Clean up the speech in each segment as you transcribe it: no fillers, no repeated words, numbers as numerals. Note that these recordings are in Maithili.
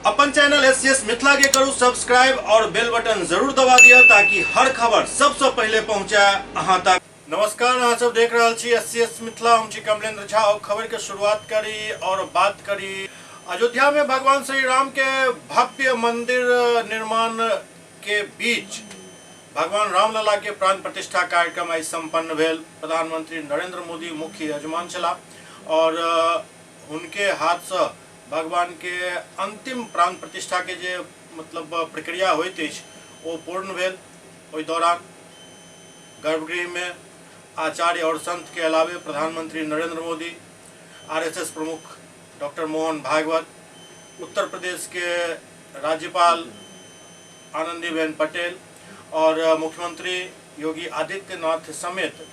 अपन चैनल एस एस मिथिला के करू सब्सक्राइब और बेल बटन जरूर दबा दिया ताकि हर खबर सबसे पहले पहुंचे अहां तक। नमस्कार, अहाँ सब देख रहल छी एस एस मिथिला, हम छी कमलेंद्र झा और खबर के शुरुआत करी और बात करी अयोध्या में भगवान श्री राम के भव्य मंदिर निर्माण के बीच भगवान रामलला के प्राण प्रतिष्ठा कार्यक्रम आई संपन्न भेल। प्रधानमंत्री नरेंद्र मोदी मुख्य यजमान छला और हुनके हाथ से भगवान के अंतिम प्राण प्रतिष्ठा के जे मतलब प्रक्रिया होइत अछि ओ पूर्ण भेल। ओहि दौरान गर्भगृह में आचार्य और संत के अलावे प्रधानमंत्री नरेंद्र मोदी, आरएसएस प्रमुख डॉक्टर मोहन भागवत, उत्तर प्रदेश के राज्यपाल आनंदीबेन पटेल और मुख्यमंत्री योगी आदित्यनाथ समेत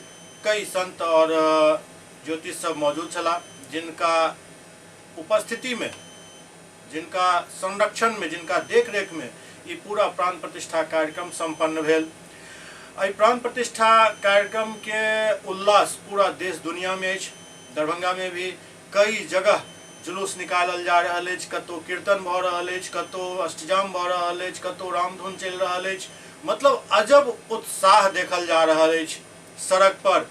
कई संत और ज्योतिष सब मौजूद छला, जिनका उपस्थिति में, जिनका संरक्षण में, जिनका देखरेख में ये पूरा प्राण प्रतिष्ठा कार्यक्रम संपन्न भेल। एहि प्राण प्रतिष्ठा कार्यक्रम के उल्लास पूरा देश दुनिया में अछि। दरभंगा में भी कई जगह जुलूस निकालल जा रहल अछि, कतौ कीर्तन भऽ रहल अछि, कतौ अष्टजाम भऽ रहल अछि, कतौ रामधुन चलि रहल अछि। मतलब अजब उत्साह देखल जा रहल अछि। सड़क पर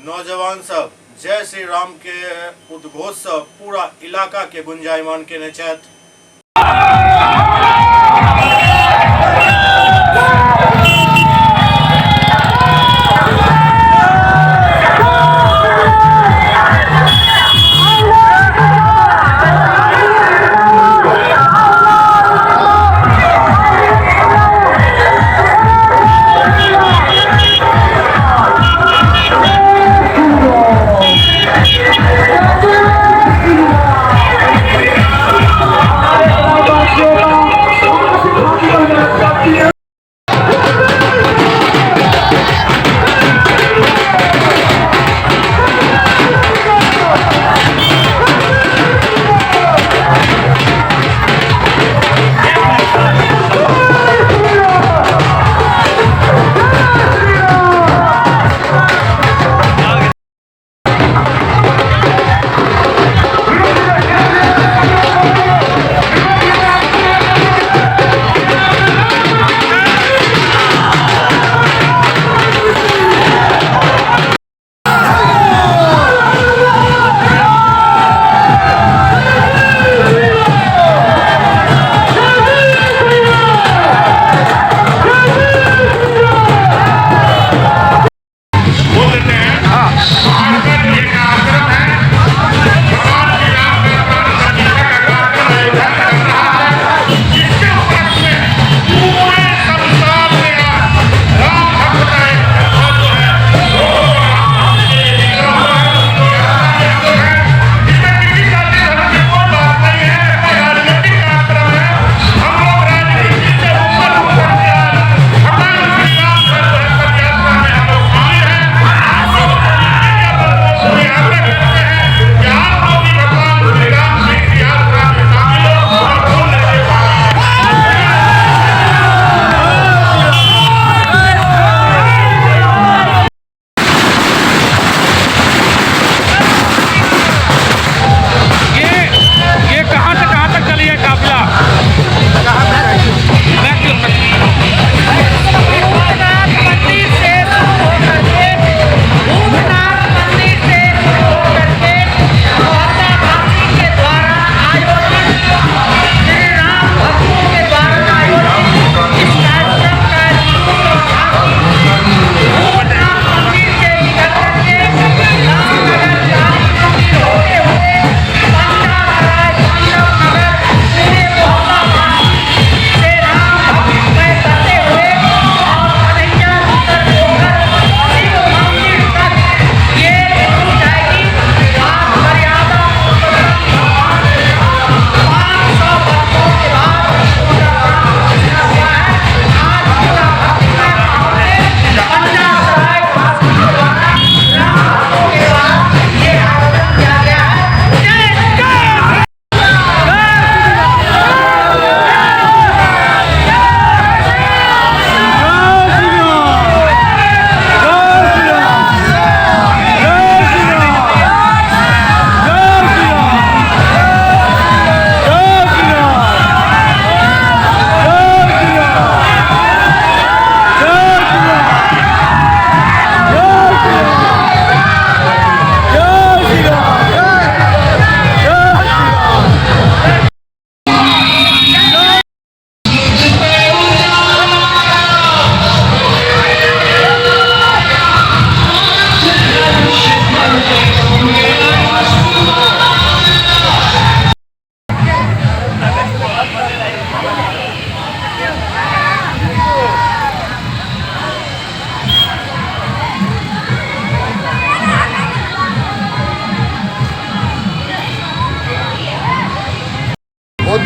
नौजवान सब जय श्री राम के उद्घोष से पूरा इलाका के गुंजायमान केने छथि।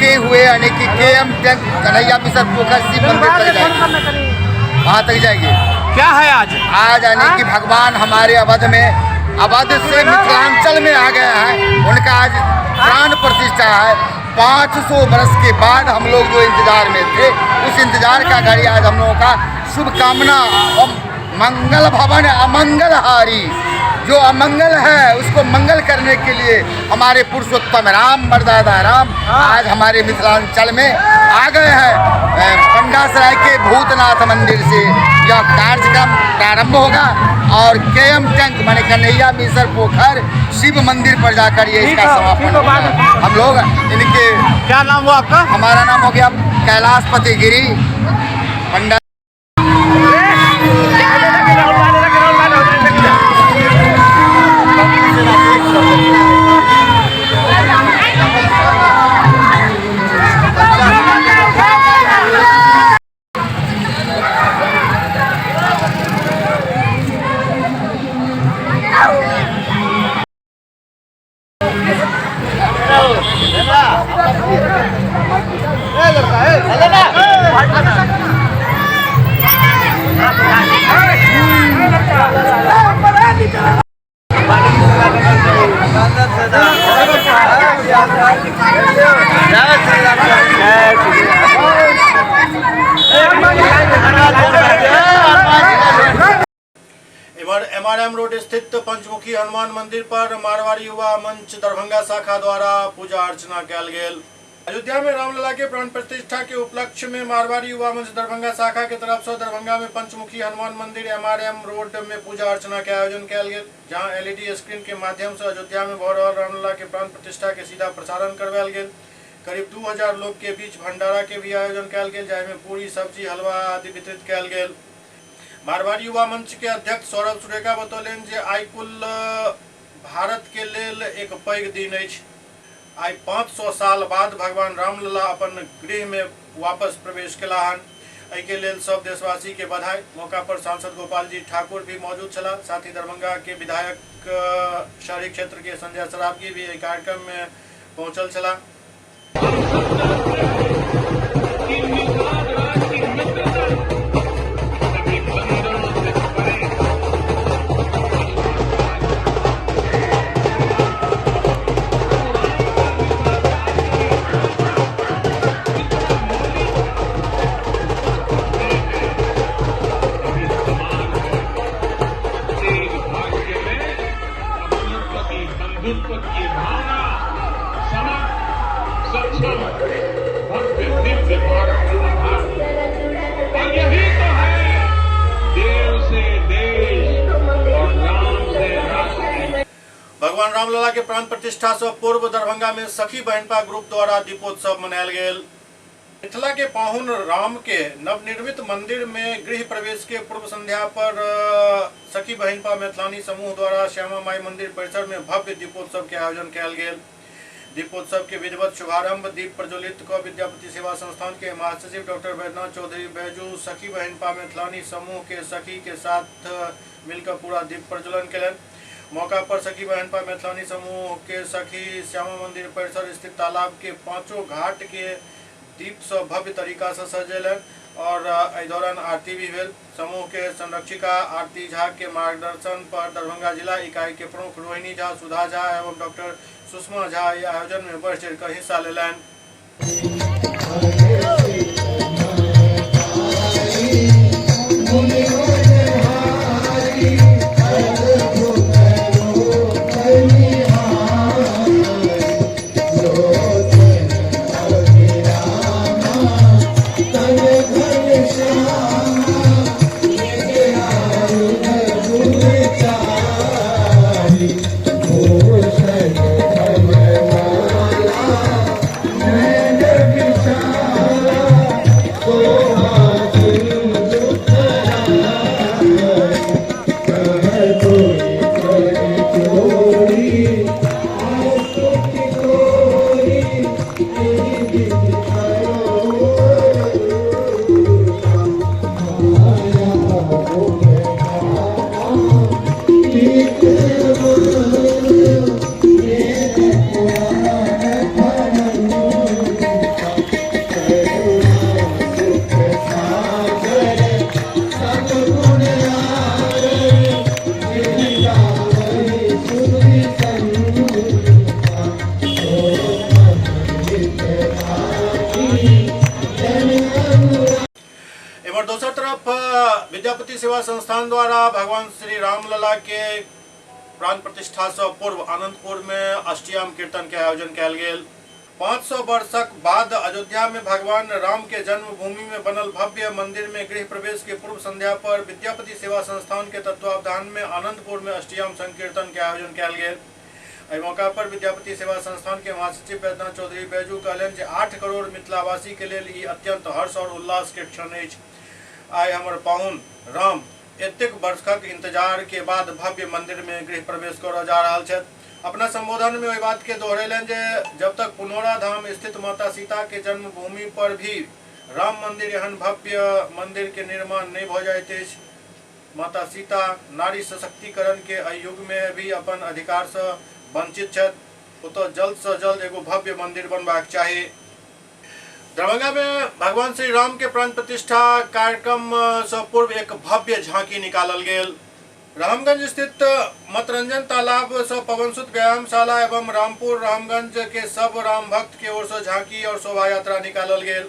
होते हुए यानी कि के एम टैंक कन्हैया मिश्र पोखर शिव मंदिर तक जाएंगे, वहाँ तक जाएंगे। क्या है आज? आज यानी कि भगवान हमारे अवध में, अवध से मिथिलांचल में आ गए हैं, उनका आज प्राण प्रतिष्ठा है। 500 वर्ष के बाद हम लोग जो इंतजार में थे, उस इंतजार का घड़ी आज हम लोगों का शुभकामना और मंगल भवन अमंगलहारी, जो अमंगल है उसको मंगल करने के लिए हमारे पुरुषोत्तम राम मर्दादा राम आज हमारे मिथिलांचल में आ गए हैं। पंडासराय के भूतनाथ मंदिर से यह कार्यक्रम प्रारंभ होगा और के एम टैंक माने कन्हैया मिश्र पोखर शिव मंदिर पर जाकर ये इसका समापन होगा। हम लोग इनके क्या नाम हुआ आपका? हमारा नाम हो गया कैलाशपति गिरी पंडा। इधर एमआरएम रोड स्थित पंचमुखी हनुमान मंदिर पर मारवाड़ी युवा मंच दरभंगा शाखा द्वारा पूजा अर्चना कयल गेल। अयोध्या में रामलला के प्राण प्रतिष्ठा के उपलक्ष्य में मारवाड़ी युवा मंच दरभंगा शाखा के तरफ से दरभंगा में पंचमुखी हनुमान मंदिर एमआरएम रोड में पूजा अर्चना के आयोजन कयल गेल, जहां एलईडी स्क्रीन के माध्यम से अयोध्या में भऽ रहल रामलला के प्राण प्रतिष्ठा के सीधा प्रसारण करवायल गेल। करीब 2000 लोग के बीच भंडारा के भी आयोजन कयल गेल, जाहिमे पूरी, सब्जी, हलवा आदि वितरित कयल गेल। मारवाड़ी युवा मंच के अध्यक्ष सौरभ सुरेखा बतौलनि जे आइ कुल भारत के लेल एक पैघ दिन अछि। आइ 500 साल बाद भगवान रामलला अपन गृह में वापस प्रवेश केला हन। एहि के लेल सब देशवासी के बधाई। मौका पर सांसद गोपाल जी ठाकुर भी मौजूद छलाह। साथ ही दरभंगा के विधायक शहरी क्षेत्र के संजय सरावगी भी एहि कार्यक्रम में पहुंचल छलाह। बंधुत्व की भावना समर्थ, सक्षम, भव्य, दिव्य भारत का आधार। और यही तो है देव से देश और राम से राष्ट्र। भगवान रामलला के प्राण प्रतिष्ठा से पूर्व दरभंगा में सखी बहिनपा ग्रुप द्वारा दीपोत्सव मनायल गेल। मिथिला के पाहुन राम के नवनिर्मित मंदिर में गृह प्रवेश के पूर्व संध्या पर सखी बहिनपा मैथिलानी समूह द्वारा श्यामा माई मंदिर परिसर में भव्य दीपोत्सव के आयोजन कयल गेल। दीपोत्सव के विधिवत शुभारंभ दीप प्रज्वलित क विद्यापति सेवा संस्थान के महासचिव डॉक्टर वैद्यनाथ चौधरी बैजू सखी बहिनपा मैथिलानी समूह के सखी के साथ मिलकर पूरा दीप प्रज्वलन केलनि। मौका पर सखी बहिनपा मैथिलानी समूह के सखी श्यामा मंदिर परिसर स्थित तालाब के पांचों घाट के दीप से भव्य तरीका से सजेलनि और एहि दौरान आरती भी भेल। समूह के संरक्षिका आरती झा के मार्गदर्शन पर दरभंगा जिला इकाई के प्रमुख रोहिणी झा, सुधा झा एवं डॉक्टर सुषमा झा एहि आयोजन में बढ़ चढ़ि कऽ हिस्सा लेलनि। विद्यापति सेवा संस्थान द्वारा भगवान श्री रामलला के प्राण प्रतिष्ठा से पूर्व आनंदपुर में अष्टयाम कीर्तन के आयोजन कयल गेल। 500 वर्षक बाद अयोध्या में भगवान राम के जन्मभूमि में बनल भव्य मंदिर में गृह प्रवेश के पूर्व संध्या पर विद्यापति सेवा संस्थान के तत्वावधान में आनंदपुर में अष्टयाम संकीर्तन के आयोजन कयल गेल। एहि मौका पर विद्यापति सेवा संस्थान के महासचिव बैद्यनाथ चौधरी बैजू कहलनि जे 8 करोड़ मिथिलावासी के लेल ई अत्यंत हर्ष और उल्लास के क्षण अछि। आइ हमर पाहुन राम एतेक वर्षक इंतजार के बाद भव्य मंदिर में गृह प्रवेश करऽ जा रहल छथि। अपना संबोधन में ओहि बात के दोहरेलनि जे जब तक पुनौरा धाम स्थित माता सीता के जन्मभूमि पर भी राम मंदिर एहन भव्य मंदिर के निर्माण नहीं भऽ जाइत अछि, माता सीता नारी सशक्तिकरण के एहि युग में भी अपन अधिकार से वंचित छथि, ओतऽ जल्द से जल्द एगो भव्य मंदिर बनबाक चाही। दरभंगा में भगवान श्री राम के प्राण प्रतिष्ठा कार्यक्रम से पूर्व एक भव्य झांकी निकालल गेल। रामगंज स्थित मतरंजन तालाब से पवनसुत व्यायामशाला एवं रामपुर रामगंज के सब राम भक्त के ओर से झांकी और शोभा यात्रा निकालल गेल।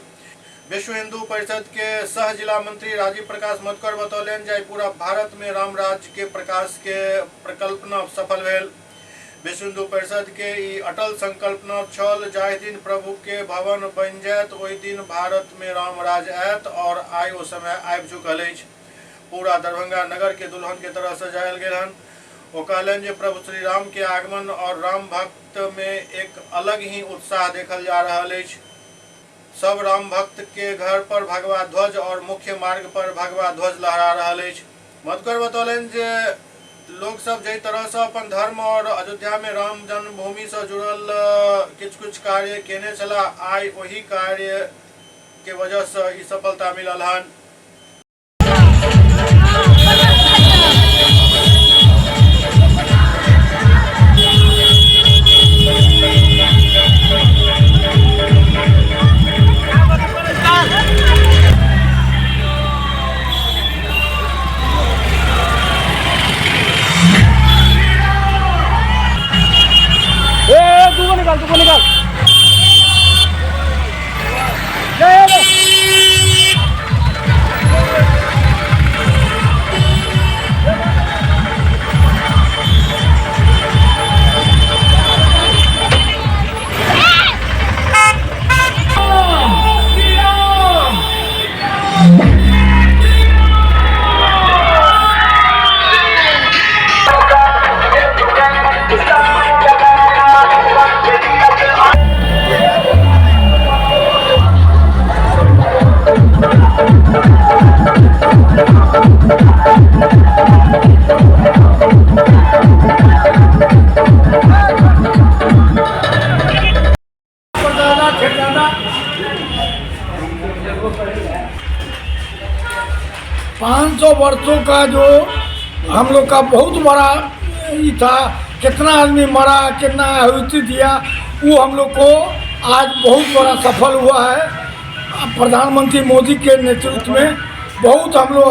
विश्व हिंदू परिषद के सह जिला मंत्री राजीव प्रकाश मधुकर बतौलनि जे पूरा भारत में राम राज्य के प्रकाश के प्रकल्पना सफल भेल। विश्व हिंदू परिषद के ई अटल संकल्पना छल जाहि दिन प्रभु के भवन बनि जायत ओहि दिन भारत में राम राज आयत और आइ ओ समय आबि चुकल अछि। पूरा दरभंगा नगर के दुल्हन के तरह सजायल गेल हन। ओ कहलनि जे प्रभु श्री राम के आगमन और राम भक्त में एक अलग ही उत्साह देखल जा रहल अछि। सब राम भक्त के घर पर भगवा ध्वज और मुख्य मार्ग पर भगवा ध्वज लहरा रहल अछि। मधुकर बतौलनि जे लोग सब जाहि तरह से अपन धर्म और अयोध्या में राम जन्मभूमि से जुड़ल किछु किछु कार्य केने छलाह, आइ ओही कार्य के वजह से ई सफलता मिलल हन। पाँच 500 वर्षों का जो हम लोग का बहुत बड़ा ये था, कितना आदमी मरा कितना आहुति दिया, वो हम लोग को आज बहुत बड़ा सफल हुआ है। प्रधानमंत्री मोदी के नेतृत्व में बहुत हम लोग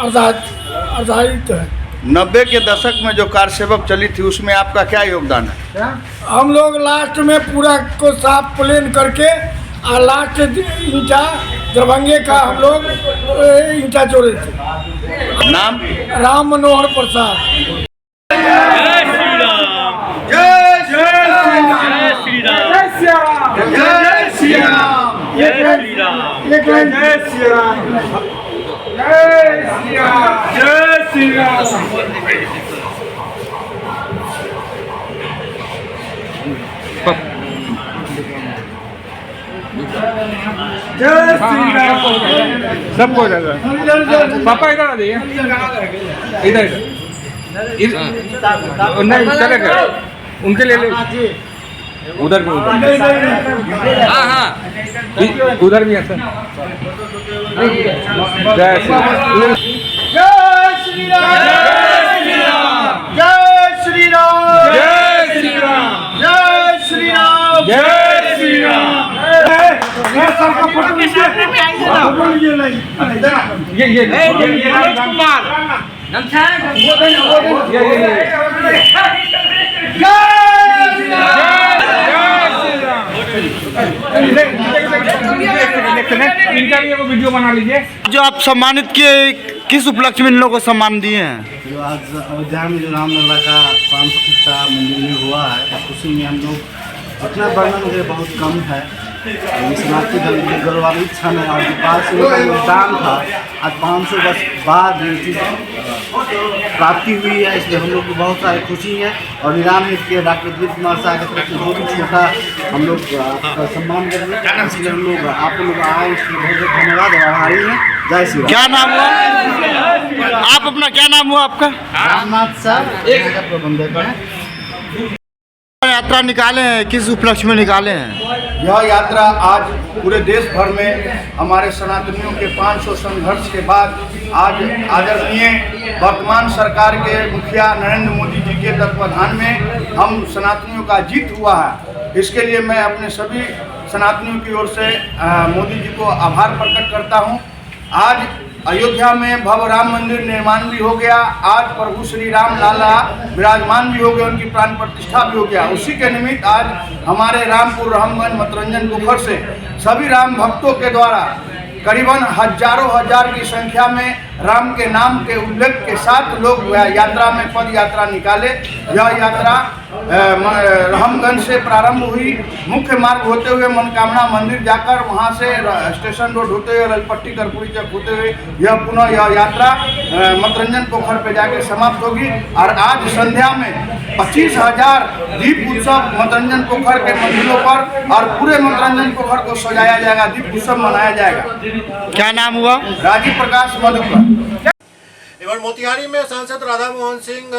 आधारित है। 90 के दशक में जो कार सेवक चली थी उसमें आपका क्या योगदान है? हम लोग लास्ट में पूरा को साफ प्लेन करके और लास्ट ईंटा दरभंगे का हम लोग ईंटा जोड़े थे। नाम? राम मनोहर प्रसाद। जय श्री राम, जय श्री राम, जय श्री राम, जय श्री राम, जय श्री राम, जय श्री राम। जय श्री राम। सबको पापा इधर आ जाइए, इधर इधर नहीं चलेगा, उनके लिए उधर भी, उधर हाँ हाँ उधर भी है सर। जय श्री राम, जय श्री राम, जय श्री राम, जय श्री राम, जय श्री राम, जय श्री राम। सबका फोटो लीजिए, फोटो लीजिए। नहीं ये मनोज कुमार, ये इनका भी वीडियो बना लीजिए। जो आप सम्मानित किए किस उपलक्ष्य में इन लोगों को सम्मान दिए हैं? जो आज अयोध्या में जो रामलला का प्राण प्रतिष्ठा मंदिर में हुआ है, उस खुशी में हम लोग जितना वर्णन है बहुत कम है। ये सनातनी धर्म की गौरवान्वित क्षण है और जो 500 का योगदान था, आज 500 वर्ष बाद ये चीज़ प्राप्ति हुई है, इसलिए हम लोग को बहुत सारी खुशी है। और निलाम के डॉक्टर दिलीप कुमार शाह की तरफ से जो भी छोटा हम लोग आपका सम्मान कर रहे हैं, इसलिए हम लोग आप लोग आए, इसलिए बहुत बहुत धन्यवाद और आभारी हैं। जय श्री राम। क्या नाम हुआ आप अपना, क्या नाम हुआ आपका? रामनाथ सर एक प्रबंधक हैं। यात्रा निकाले हैं, किस उपलक्ष्य में निकाले हैं? यह यात्रा आज पूरे देश भर में हमारे सनातनियों के 500 संघर्ष के बाद आज आदरणीय वर्तमान सरकार के मुखिया नरेंद्र मोदी जी के तत्वाधान में हम सनातनियों का जीत हुआ है। इसके लिए मैं अपने सभी सनातनियों की ओर से मोदी जी को आभार प्रकट करता हूं। आज अयोध्या में भव्य राम मंदिर निर्माण भी हो गया, आज प्रभु श्री राम लाला विराजमान भी हो गए, उनकी प्राण प्रतिष्ठा भी हो गया। उसी के निमित्त आज हमारे रामपुर रहमगंज मतरंजन पोखर से सभी राम भक्तों के द्वारा करीबन हजारों हजार की संख्या में राम के नाम के उल्लेख के साथ लोग यात्रा में पद यात्रा निकाले। यह यात्रा रहमगंज से प्रारंभ हुई, मुख्य मार्ग होते हुए मनोकामना मंदिर जाकर वहां से स्टेशन रोड होते हुए रलपट्टी कर्पूरी चौक होते हुए यह पुनः यह यात्रा मतरंजन पोखर पे जाके समाप्त होगी। और आज संध्या में 25,000 दीप उत्सव मतरंजन पोखर के मंदिरों पर और पूरे मतरंजन पोखर को सजाया जाएगा, दीप उत्सव मनाया जाएगा। क्या नाम हुआ? राजीव प्रकाश मधुकर। इधर मोतिहारी में सांसद राधा मोहन सिंह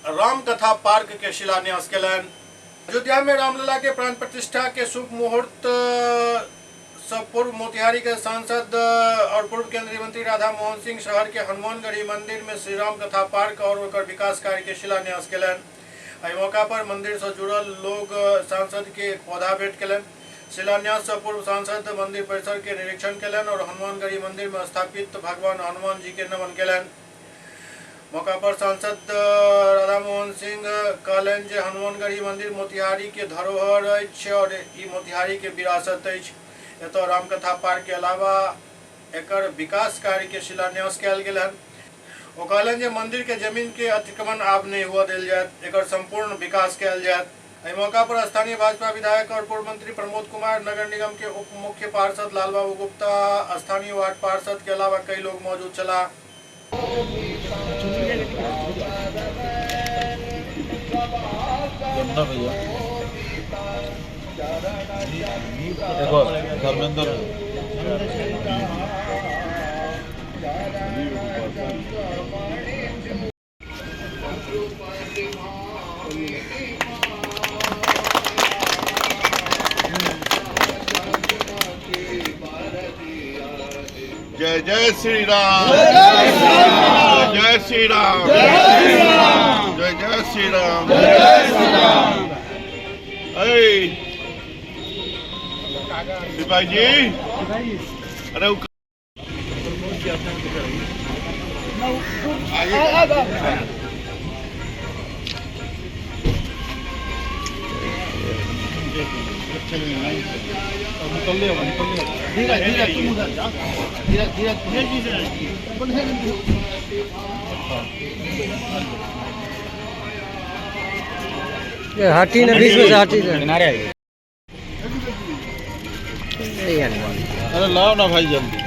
राम कथा पार्क के शिलान्यास केलनि। अयोध्या में रामलला के प्राण प्रतिष्ठा के शुभ मुहूर्त से पूर्व मोतिहारी के सांसद और पूर्व केंद्रीय मंत्री राधा मोहन सिंह शहर के हनुमानगढ़ी मंदिर में श्री राम कथा पार्क और ओकर विकास कार्य के शिलान्यास केलनि। एहि मौका पर मंदिर से जुड़ल लोग सांसद के एक पौधा भेंट केलनि। शिलान्यास से पूर्व सांसद मंदिर परिसर के निरीक्षण केलनि और हनुमानगढ़ी मंदिर में स्थापित भगवान हनुमान जी के नमन केलनि। मौका पर सांसद राधा मोहन सिंह कहलनि जे हनुमानगढ़ी मंदिर मोतिहारी के धरोहर अछि और ई मोतिहारी के विरासत अछि। एतय रामकथा पार्क के अलावा एकर विकास कार्य के शिलान्यास कयल गेल हन। ओ कहलनि जे मंदिर के जमीन के अतिक्रमण आब नहि हुआ देल जायत, एकर संपूर्ण विकास कयल जायत। एहि मौका पर स्थानीय भाजपा विधायक और पूर्व मंत्री प्रमोद कुमार, नगर निगम के उप मुख्य पार्षद लालबाबू गुप्ता, स्थानीय वार्ड पार्षद के अलावा कई लोग मौजूद छलाह। जय जय श्री राम, जय श्री राम, जय जय श्री राम, जय श्री राम। सिपाही जी, अरे हटी ना, बीच में से हटी ना। अरे लाओ ना भाई जल्दी।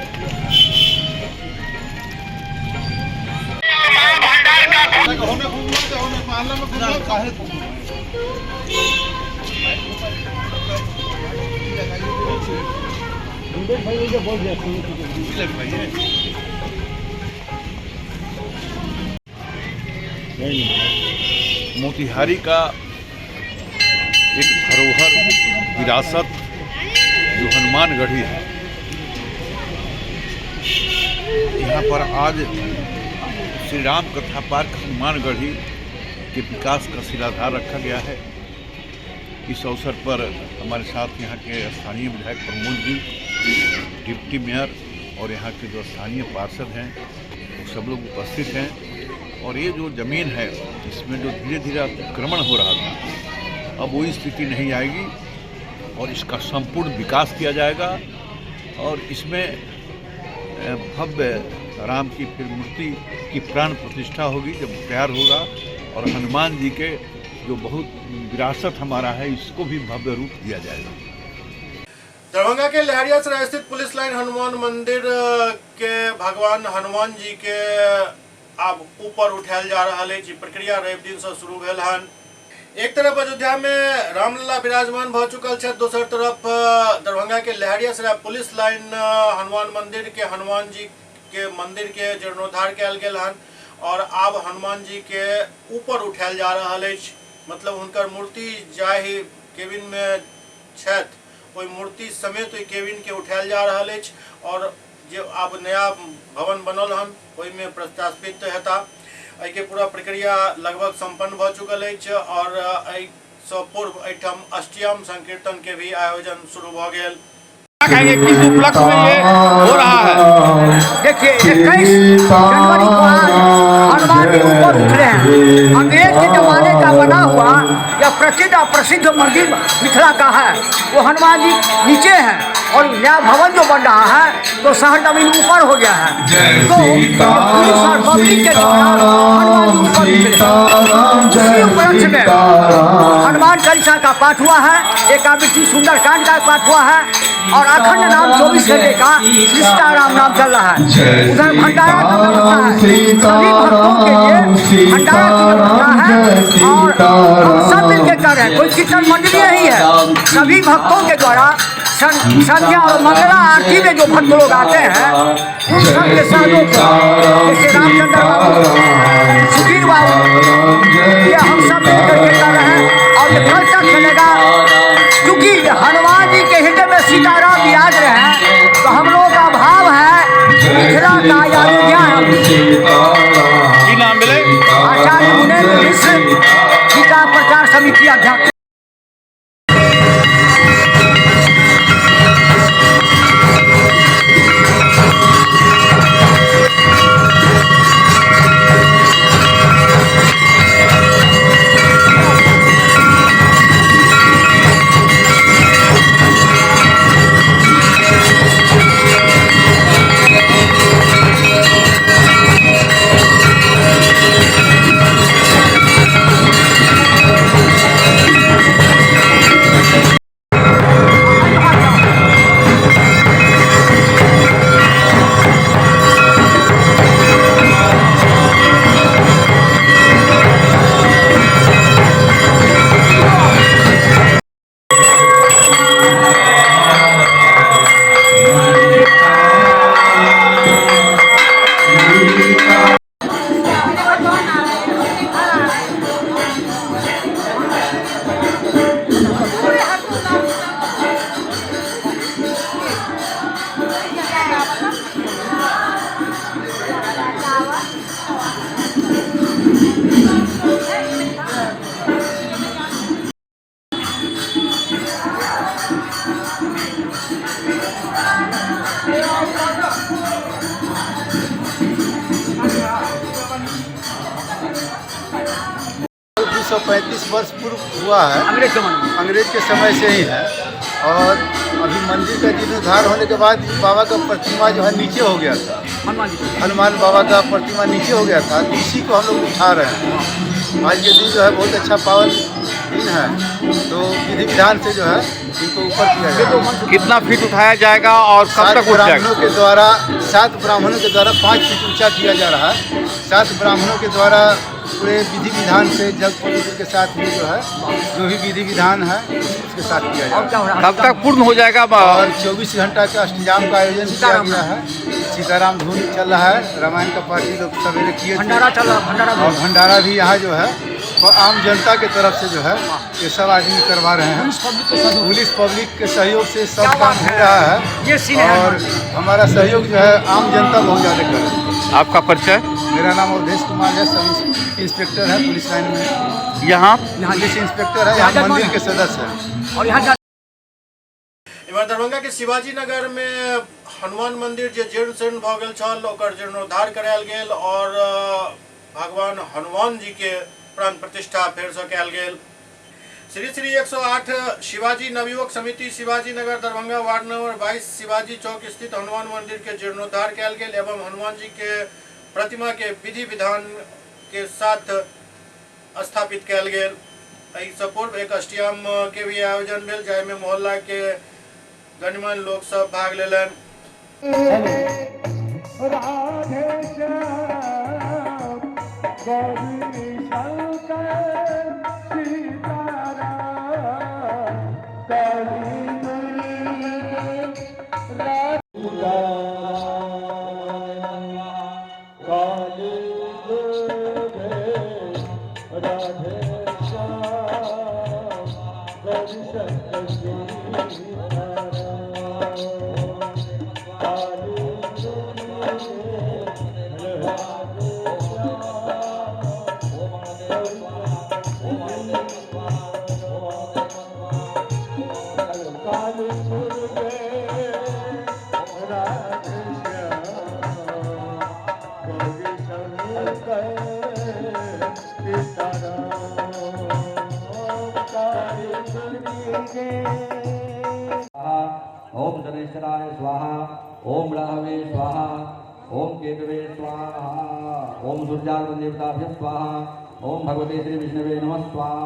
मोतिहारी का एक धरोहर विरासत जो हनुमानगढ़ी है, यहाँ पर आज श्री राम कथा पार्क हनुमानगढ़ी के विकास का शिलाधार रखा गया है। इस अवसर पर हमारे साथ यहाँ के स्थानीय विधायक प्रमोद जी, डिप्टी मेयर और यहाँ के जो स्थानीय पार्षद हैं वो सब लोग उपस्थित हैं। और ये जो ज़मीन है इसमें जो धीरे धीरे अतिक्रमण हो रहा था, अब वही स्थिति नहीं आएगी और इसका संपूर्ण विकास किया जाएगा। और इसमें भव्य राम की फिर मूर्ति की प्राण प्रतिष्ठा होगी जब तैयार होगा, और हनुमान जी के जो बहुत विरासत हमारा है इसको भी भव्य रूप दिया जाएगा। दरभंगा के लहरियासराय स्थित पुलिस लाइन हनुमान मंदिर के भगवान हनुमान जी के आब ऊपर उठायल जा रहा है। प्रक्रिया रवि दिन से शुरू भेल हन। एक तरफ अयोध्या में रामलला विराजमान भ चुकल छथि, दोसर तरफ दरभंगा के लहरियासराय पुलिस लाइन हनुमान मंदिर के हनुमान जी के मंदिर के जीर्णोद्धार कयल गेल हन और आब हनुमान जी के ऊपर उठायल जा रहा है। मतलब हुनकर मूर्ति जाहि केबिन में छथि ओहि मूर्ति समेत ओहि केबिन के उठायल जा रहा है और जो आब नया भवन बनल हन ओहिमे प्रतिष्ठापित हेता। एहिके पूरा प्रक्रिया लगभग संपन्न भ चुकल अछि और एहिसँ पूर्व एहिठाम अष्टयाम संकीर्तन के भी आयोजन शुरू भ गेल। कहेंगे किस उपलक्ष्य में ये हो रहा है? देखिए 21 जनवरी को आज हनुमान जी ऊपर उठ रहे हैं। अंग्रेज के जमाने का बना हुआ यह प्रसिद्ध और प्रसिद्ध मंदिर मिथिला का है, वो हनुमान जी नीचे हैं और नया भवन जो बन रहा है तो शहर जमीन ऊपर हो गया है, तो पुलिस और पब्लिक के द्वारा हनुमान जी ऊपर उठ रहे हैं। उसी उपलक्ष्य में हनुमान चालीसा का पाठ हुआ है, एक आवृत्ति सुंदरकांड का पाठ हुआ है और अखंड नाम 24 घंटे का सीताराम नाम चल रहा है। उधर भंडारा का व्यवस्था है, सभी भक्तों के लिए भंडारा की व्यवस्था है और हम सब मिलकर कर रहे हैं, कोई कीर्तन मंडली नहीं है। सभी भक्तों के द्वारा संध्या और मंगला आरती में जो भक्त लोग आते हैं उन सब के सहयोग से, जैसे रामचंद्र बाबू, सुधीर बाबू, ये हम सब मिल करके कर रहे हैं और ये कल तक चलेगा। क्योंकि हनुमान जी के हृदय में सीताराम विराज रहे हैं तो हम लोगों का भाव है मिथिला का अयोध्या। नाम मिले आचार्य मुनेन्द्र मिश्र गीता प्रचार समिति अध्यक्ष। सौ 35 वर्ष पूर्व हुआ है, अंग्रेज के समय से ही है। और अभी मंदिर का जीर्णोद्धार होने के बाद बाबा का प्रतिमा जो है नीचे हो गया था, हनुमान बाबा का प्रतिमा नीचे हो गया था, तो इसी को हम लोग उठा रहे हैं। आज के दिन जो है बहुत अच्छा पावन दिन है, तो विधि विधान से जो है इनको ऊपर किया जाएगा। कितना फीट उठाया जाएगा और कब तक उठ जाएगा? ब्राह्मणों के द्वारा 7 ब्राह्मणों के द्वारा 5 फीट ऊँचा किया जा रहा है। 7 ब्राह्मणों के द्वारा पूरे विधि विधान से जग पवित्र के साथ में जो है जो भी विधि विधान है उसके साथ किया जाएगा। कब तक पूर्ण हो जाएगा? और 24 घंटा का अष्टजाम का आयोजन किया गया है। सीताराम धुन चल रहा है, रामायण का पाठ लोग सवेरे किए, भंडारा चल रहा, भंडारा और भंडारा भी यहाँ जो है और आम जनता के तरफ से जो है ये सब आदमी करवा रहे हैं। पुलिस पब्लिक के सहयोग से सब काम हो रहा है और हमारा सहयोग जो है आम जनता बहुत ज़्यादा कर रही है। आपका परिचय? मेरा नाम अवधेश कुमार है, सब इंस्पेक्टर है पुलिस लाइन में। यहाँ पुलिस इंस्पेक्टर है, यहाँ मंदिर के सदस्य हैं। और यहाँ दरभंगा के शिवाजी नगर में हनुमान मंदिर जे जीर्ण शीर्ण भ गेल छल ओकर जीर्णोद्धार करायल गेल और भगवान हनुमान जी के प्राण प्रतिष्ठा फेर से कयल गेल। श्री श्री 108 शिवाजी नवयुवक समिति शिवाजी नगर दरभंगा वार्ड नंबर 22 शिवाजी चौक स्थित हनुमान मंदिर के जीर्णोद्धार कयल गेल एवं हनुमान जी के प्रतिमा के विधि विधान के साथ स्थापित कयल गेल। एहिसँ पूर्व एक अष्टयाम के भी आयोजन भेल जाहिमे मोहल्ला के गणमान्य लोक सब भाग लेलनि। ओम शनैश्चराय स्वाहा, ओम राहवे स्वाहा, ओम केतवे स्वाहा, ओम सूर्याग्निदेवताभ्य स्वाहा, ओम भगवते श्री विष्णुवे नमः स्वाहा।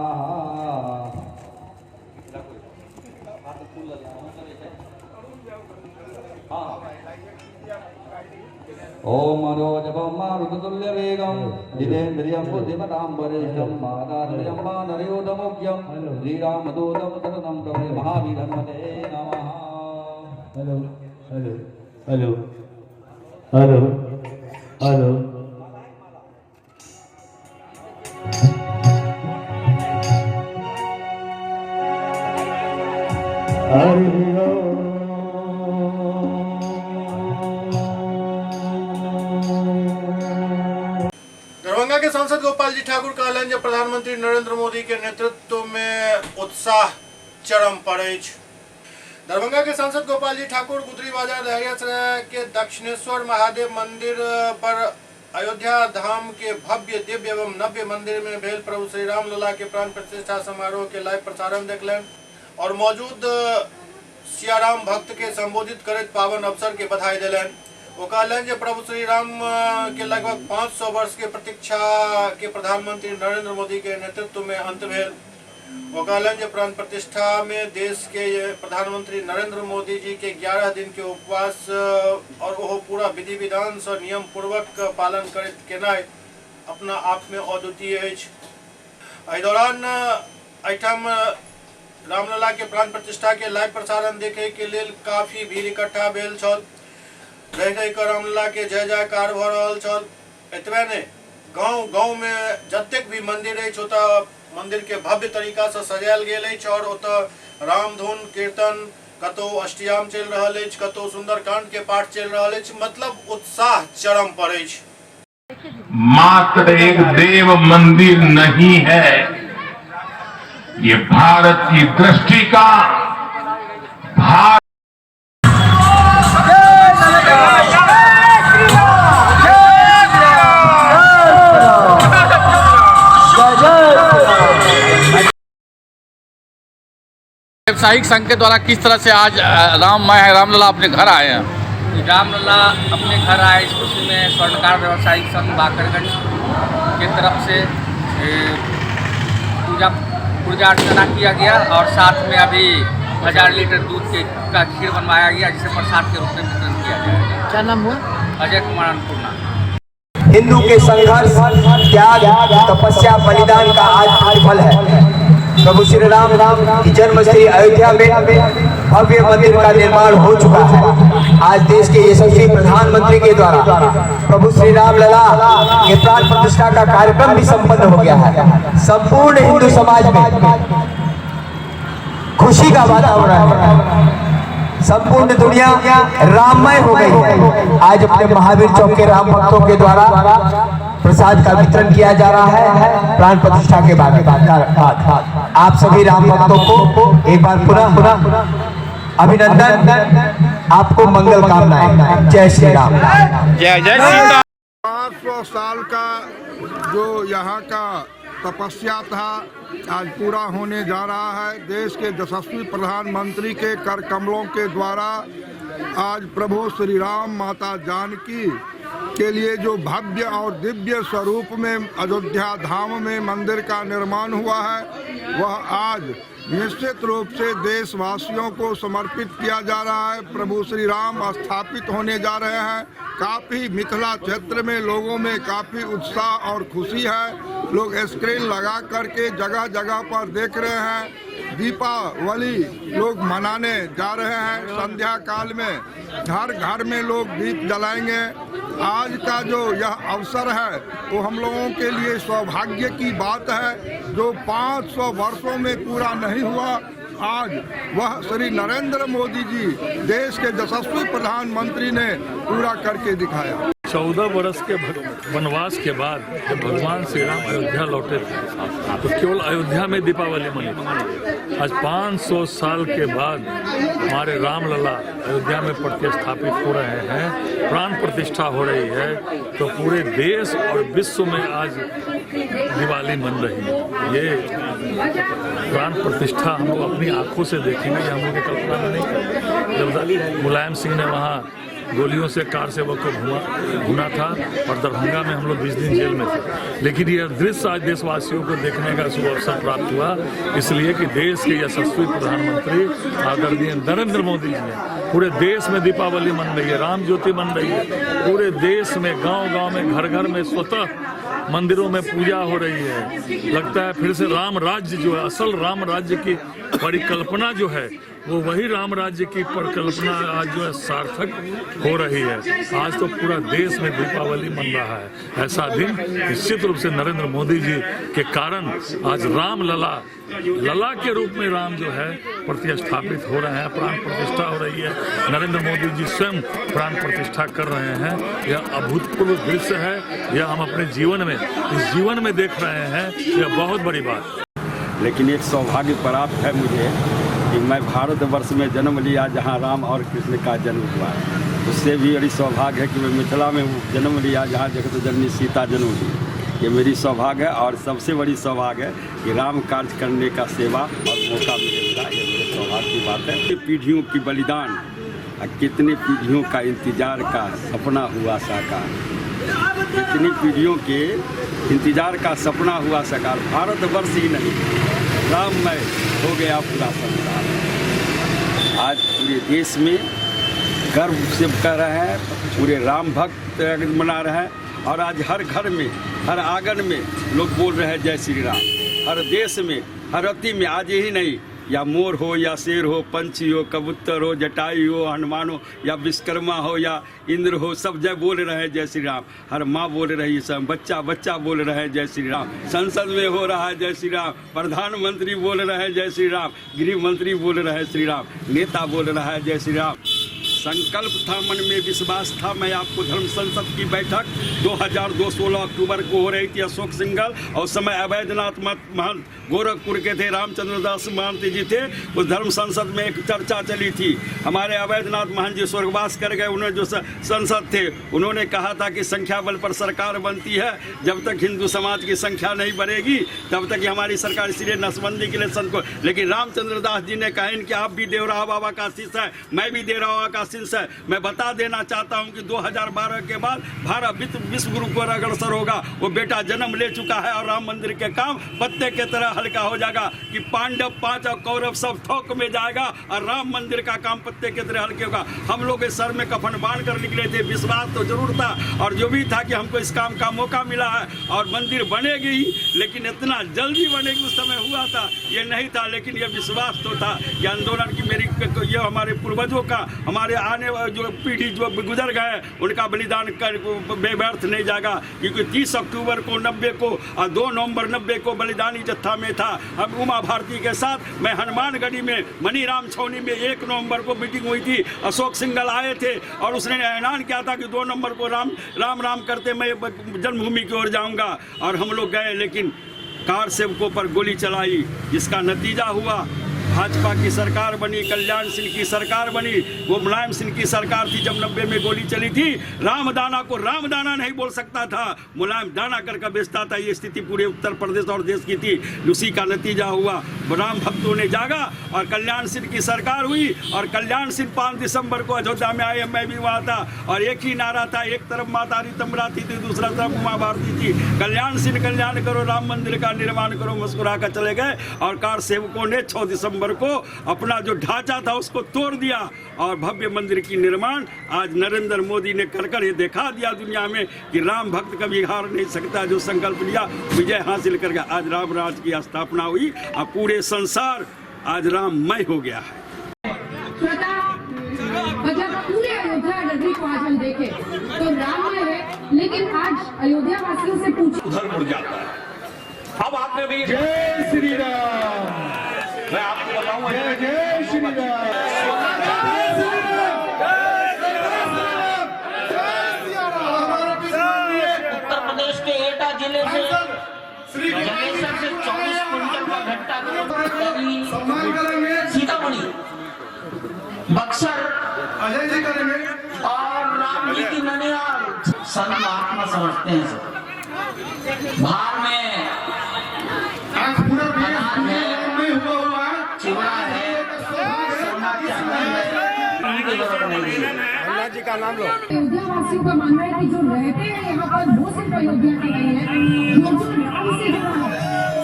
ओम मनोजवं मारुततुल्यवेगं जितेन्द्रियं बुद्धिमतां वरिष्ठं मातातुल्यं वानरयूथमुख्यं श्रीरामदूतं शरणं प्रपद्ये महावीरहनुमते नमः। Hello hello hello hello hello. Darbhanga के सांसद गोपाल जी ठाकुर कहलनि जे प्रधानमंत्री नरेंद्र मोदी के नेतृत्व में उत्साह चरम पर अछि। दरभंगा के सांसद गोपाल जी ठाकुर गुदरी बाजार लहेरियासराय के दक्षिणेश्वर महादेव मंदिर पर अयोध्या धाम के भव्य दिव्य एवं नव्य मंदिर में भेल प्रभु श्री राम लला के प्राण प्रतिष्ठा समारोह के लाइव प्रसारण देखलनि और मौजूद सियाराम भक्त के संबोधित करैत पावन अवसर के बधाई देलनि। ओ कहलनि जे प्रभु श्री राम के लगभग 500 वर्ष के प्रतीक्षा के प्रधानमंत्री नरेंद्र मोदी के नेतृत्व में अंत भेल। ओ कहलनि जे प्राण प्रतिष्ठा में देश के प्रधानमंत्री नरेंद्र मोदी जी के 11 दिन के उपवास और ओहो पूरा विधि विधान से नियम पूर्वक पालन करैत केनाइ अपना आप में अद्वितीय अछि। एहि दौरान एहिठाम रामलला के प्राण प्रतिष्ठा के लाइव प्रसारण देखे के लेल काफी भीड़ इकट्ठा भेल छल। रहि रहि कऽ रामलला के जय जयकार भऽ रहल छल। एतबे नहि, गाँव गाँव में जतेक भी मंदिर अछि ओतऽ मंदिर के भव्य तरीका से सजायल गेल अछि और ओतऽ रामधुन कीर्तन, कतौ अष्टयाम चलि रहल अछि, कतौ सुंदरकांड के पाठ चलि रहल अछि, मतलब उत्साह चरम पर अछि। मात्र एक देव मंदिर नहीं है, ये भारत की दृष्टि का भारत। व्यवसायिक संघ के द्वारा किस तरह से आज राममय रामलला अपने घर आए हैं? रामलला अपने घर आए इस खुशी में स्वर्णकार व्यवसायिक संघ बाकरगंज के तरफ से पूजा पूजा अर्चना किया गया और साथ में अभी 1000 लीटर दूध के का खीर बनवाया गया जिसे प्रसाद के रूप में वितरण किया जाएगा। क्या नाम हुआ? अजय कुमार अन्नपूर्णा। हिंदू के संघर्ष, त्याग, तपस्या, बलिदान का आज प्रतिफल है। प्रभु श्री राम की जन्मस्थली अयोध्या में भव्य मंदिर का निर्माण हो चुका है। आज देश के यशस्वी प्रधानमंत्री के द्वारा प्रभु श्री राम लला के प्राण प्रतिष्ठा का कार्यक्रम भी संपन्न हो गया है। संपूर्ण हिंदू समाज में खुशी का वातावरण है। संपूर्ण दुनिया राममय हो गई है। आज अपने महावीर चौक के राम भक्तों के द्वारा प्रसाद का वितरण किया जा रहा है प्राण प्रतिष्ठा के बाद। आप सभी राम भक्तों को एक बार पुनः अभिनंदन, आपको मंगल कामनाएं। जय श्री राम। जय जय सीता। 500 साल का जो यहाँ का तपस्या था आज पूरा होने जा रहा है। देश के यशस्वी प्रधानमंत्री के कर कमलों के द्वारा आज प्रभु श्री राम माता जानकी के लिए जो भव्य और दिव्य स्वरूप में अयोध्या धाम में मंदिर का निर्माण हुआ है, वह आज निश्चित रूप से देशवासियों को समर्पित किया जा रहा है। प्रभु श्री राम स्थापित होने जा रहे हैं। काफ़ी मिथिला क्षेत्र में लोगों में काफ़ी उत्साह और खुशी है। लोग स्क्रीन लगा करके जगह जगह पर देख रहे हैं। दीपावली लोग मनाने जा रहे हैं। संध्या काल में हर घर में लोग दीप जलाएंगे। आज का जो यह अवसर है वो हम लोगों के लिए सौभाग्य की बात है, जो 500 वर्षों में पूरा नहीं हुआ, आज वह श्री नरेंद्र मोदी जी देश के यशस्वी प्रधानमंत्री ने पूरा करके दिखाया। 14 बरस के वनवास के बाद जब भगवान श्री राम अयोध्या लौटे थे तो केवल अयोध्या में दीपावली मनी। आज 500 साल के बाद हमारे रामलला अयोध्या में प्रतिस्थापित हो रहे हैं, प्राण प्रतिष्ठा हो रही है, तो पूरे देश और विश्व में आज दिवाली मन रही है। ये प्राण प्रतिष्ठा हम लोग अपनी आंखों से देखेंगे, ये हम लोग की कल्पना में नहीं है। जब मुलायम सिंह ने वहाँ गोलियों से कार सेवक को भुना था और दरभंगा में हम लोग 20 दिन जेल में थे, लेकिन यह दृश्य आज देशवासियों को देखने का शुभ अवसर प्राप्त हुआ, इसलिए कि देश के यशस्वी प्रधानमंत्री आदरणीय नरेंद्र मोदी जी ने पूरे देश में दीपावली मन रही है, राम ज्योति मन रही है। पूरे देश में गांव गांव में घर घर में स्वतः मंदिरों में पूजा हो रही है। लगता है फिर से राम राज्य जो है, असल राम राज्य की परिकल्पना जो है वो वही राम राज्य की परिकल्पना आज जो है सार्थक हो रही है। आज तो पूरा देश में दीपावली मन रहा है। ऐसा दिन निश्चित रूप से नरेंद्र मोदी जी के कारण आज राम लला लला के रूप में राम जो है प्रतिस्थापित हो रहे हैं, प्राण प्रतिष्ठा हो रही है। नरेंद्र मोदी जी स्वयं प्राण प्रतिष्ठा कर रहे हैं। यह अभूतपूर्व दृश्य है, यह हम अपने जीवन में इस जीवन में देख रहे हैं, यह बहुत बड़ी बात। लेकिन एक सौभाग्य प्राप्त है मुझे कि मैं भारतवर्ष में जन्म लिया जहाँ राम और कृष्ण का जन्म हुआ। उससे भी बड़ी सौभाग्य है कि मैं मिथिला में जन्म लिया जहाँ जगत जननी सीता जन्म ली। ये मेरी सौभाग्य है और सबसे बड़ी सौभाग्य है कि राम कार्य करने का सेवा और मौका मिलेगा, ये मेरे सौभाग्य की बात है। पीढ़ियों की बलिदान और कितनी पीढ़ियों का इंतजार का सपना हुआ साकार, कितनी पीढ़ियों के इंतजार का सपना हुआ साकार। भारतवर्ष ही नहीं, राममय हो गया पूरा संसार। आज पूरे देश में गर्व से कर रहे हैं, पूरे राम भक्त मना रहे हैं और आज हर घर में हर आंगन में लोग बोल रहे हैं जय श्री राम। हर देश में हर अति में, आज यही नहीं, या मोर हो या शेर हो, पंछी हो, कबूतर हो, जटायु हो, हनुमान हो या विश्वकर्मा हो या इंद्र हो, सब जय बोल रहे हैं जय श्री राम। हर माँ बोल रही है, सब बच्चा बच्चा बोल रहे हैं जय श्री राम। संसद में हो रहा है जय श्री राम, प्रधानमंत्री बोल रहे हैं जय श्री राम, गृह मंत्री बोल रहे हैं श्री राम, नेता बोल रहा है जय श्री राम। संकल्प था, मन में विश्वास था। मैं आपको धर्म संसद की बैठक 2016 अक्टूबर को हो रही थी। अशोक सिंघल और समय अवैधनाथ महंत गोरखपुर के थे, रामचंद्र दास महंत जी थे। उस धर्म संसद में एक चर्चा चली थी। हमारे अवैधनाथ महंत जी स्वर्गवास कर गए, उन्होंने जो संसद थे उन्होंने कहा था कि संख्या बल पर सरकार बनती है, जब तक हिंदू समाज की संख्या नहीं बढ़ेगी तब तक हमारी सरकार, इसलिए नसबंदी के लिए संत को। लेकिन रामचंद्र दास जी ने कहा कि आप भी देवराव बाबा का शिष्य है, मैं भी देवराव बाबा का शिष्य है। मैं बता देना चाहता हूं कि 2012 के बाद भारत विश्व गुरु को अग्रसर होगा। वो बेटा जन्म ले चुका है और राम मंदिर के काम पत्ते के तरह हल्का हो जाएगा कि पांडव पांच और कौरव सब थोक में जाएगा और राम मंदिर का काम पत्ते के तरह हल्के होगा। हम लोग इस सर में कफन बांध कर निकले थे, विश्वास तो जरूर था और जो भी था कि हमको इस काम का मौका मिला है और मंदिर बनेगी ही, लेकिन इतना जल्दी बनेगी उस समय हुआ था ये नहीं था, लेकिन ये विश्वास तो था कि आंदोलन की मेरी ये हमारे पूर्वजों का, हमारे आने वाले जो पीढ़ी जो गुजर गए उनका बलिदान कर बेव्यर्थ नहीं जाएगा। क्योंकि 30 अक्टूबर को 90 को और 2 नवंबर 90 को बलिदानी जत्था में था। अब उमा भारती के साथ मैं हनुमानगढ़ी में मनीराम छावनी में 1 नवंबर को मीटिंग हुई थी। अशोक सिंघल आए थे और उसने ऐलान किया था कि 2 नवंबर को राम राम राम करते मैं जन्मभूमि की ओर जाऊँगा और हम लोग गए, लेकिन कार सेवकों पर गोली चलाई, जिसका नतीजा हुआ भाजपा की सरकार बनी, कल्याण सिंह की सरकार बनी, वो मुलायम सिंह की सरकार थी जब 90 में गोली चली थी। रामदाना को रामदाना नहीं बोल सकता था, मुलायम दाना करके बेचता था। ये स्थिति पूरे उत्तर प्रदेश और देश की थी। उसी का नतीजा हुआ, राम भक्तों ने जागा और कल्याण सिंह की सरकार हुई। और कल्याण सिंह 5 दिसंबर को अयोध्या में आए, मैं भी वहाँ था। और एक ही नारा था, एक तरफ माता रितंबरा थी, दूसरा तरफ उमा भारती थी। कल्याण सिंह कल्याण करो, राम मंदिर का निर्माण करो, मुस्कुरा कर चले गए। और कार सेवकों ने 6 दिसंबर को अपना जो ढांचा था उसको तोड़ दिया और भव्य मंदिर की निर्माण आज नरेंद्र मोदी ने कर कर ये दिखा दिया दुनिया में कि राम भक्त कभी हार नहीं सकता, जो संकल्प लिया विजय हासिल कर गया। आज राम राज की स्थापना हुई और पूरे संसार आज राममय हो गया है। मतलब पूरे अयोध्या नगरी को आज हम देखें तो राममय है, लेकिन आज अयोध्या वासियों से पूछो उधर मुड़ जाता है। अब आपने भी जय श्री राम, मैं आपको बताऊं, जय जय श्री राम। उत्तर प्रदेश के एटा जिले से जलेसर से 24 क्विंटल का घट्टा सीतामढ़ी, बक्सर अजय जी करेंगे और राम जी की ननिहाल संत महात्मा समझते हैं सब। भार में पूरा देश हुआ हुआ है, चिवड़ा है, सोना चांदी है, जी का नाम लो। अयोध्या वासियों का मानना है कि जो रहते हैं यहाँ पर वो सिर्फ अयोध्या के नहीं है, जो जो राम से जुड़ा है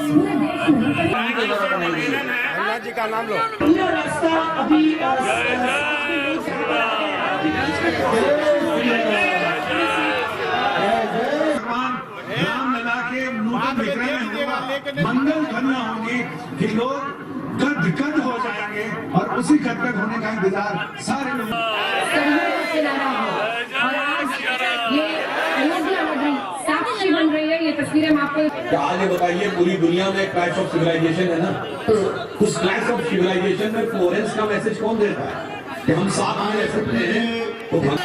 पूरे देश में। जी का नाम लो। पूरा रास्ता अभी भगवान राम लला के नूतन विग्रह में होगा, मंगल ध्वनियां होंगी कि लोग गद गद हो जाएंगे और उसी गदगद होने का इंतजार सारे लोग। और आज ये अयोध्या नगरी साक्षी बन रही है। ये तस्वीरें हम आपको आज ये बताइए, पूरी दुनिया में क्लैश ऑफ सिविलाइजेशन है ना, उस क्लैश ऑफ सिविलाइजेशन में फ्लोरेंस का मैसेज कौन देता है कि हम साथ में रह सकते हैं? तो भूमि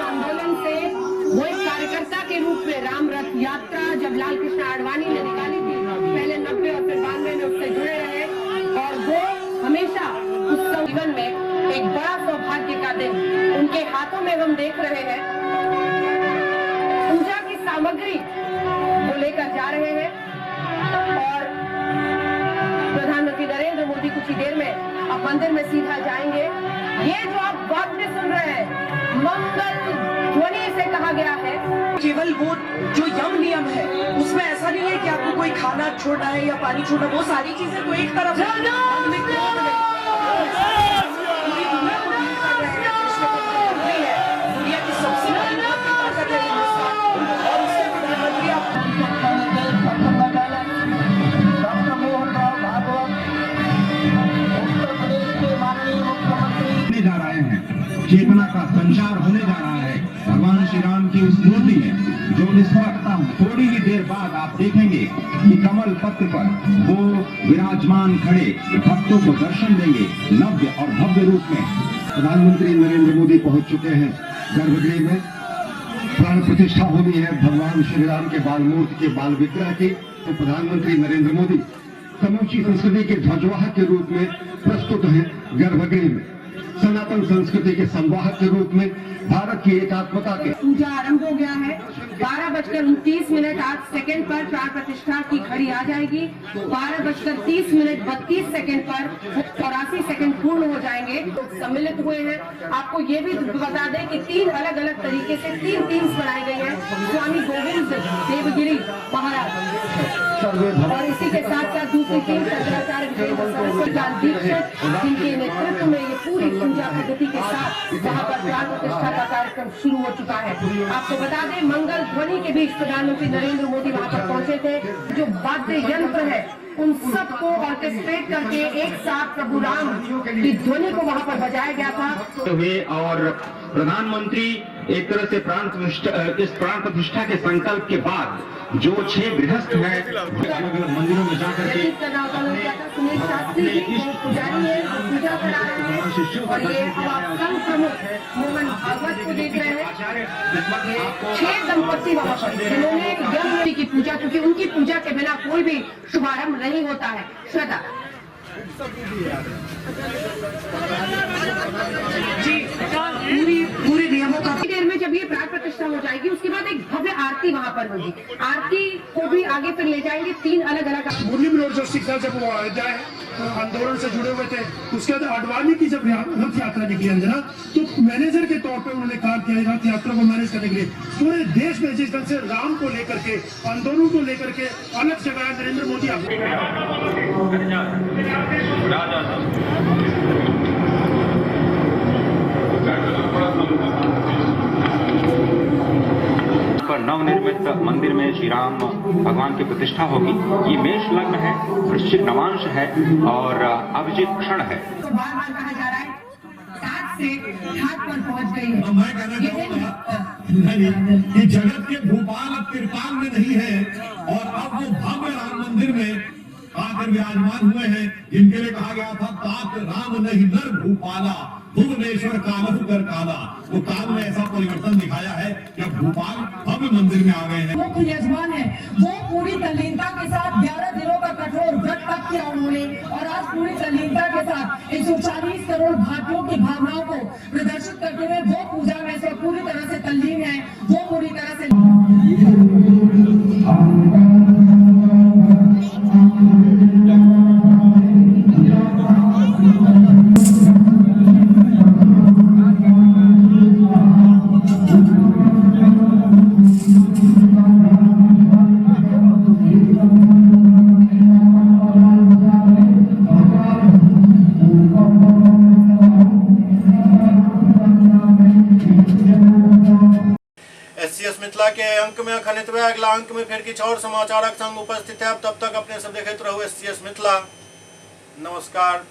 आंदोलन से वो एक कार्यकर्ता के रूप में राम रथ यात्रा जब लाल कृष्ण आडवाणी ने निकाली थी, पहले 90 और फिर 92 में उससे जुड़े रहे और वो हमेशा उस जीवन में एक बड़ा सौभाग्य का दिन उनके हाथों में हम देख रहे हैं। पूजा की सामग्री वो लेकर जा रहे हैं और प्रधानमंत्री नरेंद्र मोदी कुछ ही देर में अब मंदिर में सीधा जाएंगे। ये जो आप वाक्य सुन रहे हैं मंगल ध्वनि से कहा गया है। केवल वो जो यम नियम है उसमें ऐसा नहीं है कि आपको कोई खाना छोड़ना है या पानी छोड़ना, वो सारी चीजें तो एक तरफ है। पूरी दुनिया को डील कर रहे हैं, देश के प्रधानमंत्री है, दुनिया की सबसे बड़ी ताकत है हिंदुस्तान, और उसके प्रधानमंत्री आप। होने जा रहे हैं, चेतना का संचार होने जा रहा है भगवान श्री राम की उस मूर्ति में, जो इस वक्त थोड़ी ही देर बाद आप देखेंगे कि कमल पत्र पर वो विराजमान खड़े भक्तों को दर्शन देंगे नव्य और भव्य रूप में। प्रधानमंत्री नरेंद्र मोदी पहुंच चुके हैं गर्भगृह में। प्राण प्रतिष्ठा होनी है भगवान श्री राम के बाल मूर्ति के बाल विग्रह की। तो प्रधानमंत्री नरेंद्र मोदी समूची संस्कृति के ध्वजवाहक के रूप में प्रस्तुत हैं गर्भगृह में, सनातन संस्कृति के संवाहक के रूप में, भारत की एकात्मता के। पूजा आरंभ हो गया है। 12:29:08 पर प्राण प्रतिष्ठा की घड़ी आ जाएगी। 12:30:32 पर 84 पूर्ण हो जाएंगे। सम्मिलित हुए हैं। आपको ये भी बता दें कि 3 अलग अलग तरीके से 3 टीम्स बनाई गई हैं। स्वामी गोविंद देवगिरी महाराज और इसी के साथ साथ दूसरी टीम शंकराचार्य दीक्षित, जिनके नेतृत्व में ये पूरी पूजा पद्धति के साथ वहाँ पर प्राण प्रतिष्ठा का कार्यक्रम शुरू हो चुका है। आपको बता दें, मंगल ध्वनि के बीच प्रधानमंत्री नरेंद्र मोदी वहाँ पर पहुंचे थे। जो वाद्य यंत्र है उन सबको ऑर्केस्ट्रेट करके एक साथ प्रभु राम की ध्वनि को वहाँ पर बजाया गया था। और प्रधानमंत्री एक तरह से इस प्राण प्रतिष्ठा के संकल्प के बाद जो 6 गृहस्थ हैं अलग अलग मंदिरों में जाकर के सुनील शास्त्री जी पुजारी हैं, पूजा करा रहे हैं। और ये अब आप संघ प्रमुख मोहन भागवत को देख रहे हैं। 6 दंपत्ति वहाँ पर जिन्होंने यज्ञ की पूजा, क्योंकि उनकी पूजा के बिना कोई भी शुभारंभ नहीं होता है। श्रद्धा। जी, पूरी पूरे नियमों का देर में जब ये प्राण प्रतिष्ठा हो जाएगी उसके बाद एक भव्य आरती वहां पर होगी। आरती को भी आगे फिर ले जाएंगे 3 अलग अलग। मुरली मनोहर जोशी सर जब वो अयोध्या आंदोलन से जुड़े हुए थे, उसके बाद आडवाणी की जब रथ यात्रा निकली अंजना, तो मैनेजर के तौर पे उन्होंने काम किया रथ यात्रा को मैनेज करने के लिए। पूरे देश में जिस ढंग से राम को लेकर के, आंदोलन को लेकर के अलग जगह नरेंद्र मोदी पर नवनिर्मित मंदिर में श्री राम भगवान की प्रतिष्ठा होगी। ये मेष लग्न है, वृश्चिक नवांश है और अभिजीत क्षण है। तो बार बार कहा जा रहा है 7 से 8 पर पहुंच गई है। मैं कहना चाहूंगा कि जगत के भूपाल अब तिरपाल में नहीं है और अब वो भव्य राम मंदिर में आकर विराजमान हुए हैं, जिनके लिए कहा गया था तात राम नहीं नर भूपाला, भुवनेश्वर कालहु कर काला। तो काल ने ऐसा परिवर्तन दिखाया है कि अब भूपाल भव्य मंदिर में आ गए हैं। मुख्य यजमान है वो पूरी तल्लीनता के साथ 11 दिनों का कठोर व्रत तक किया उन्होंने और आज पूरी तल्लीनता के साथ 140 करोड़ भारतीयों की भावनाओं को प्रदर्शित करते हुए वो पूजा में से पूरी तरह से तल्लीन है, वो पूरी तरह से मिथिला के अंक में अखन एतबे। अगला अंक में फिर किछु और समाचारक संग उपस्थित है। तब तक अपने सब देखैत रहू एससीएस मिथिला। नमस्कार।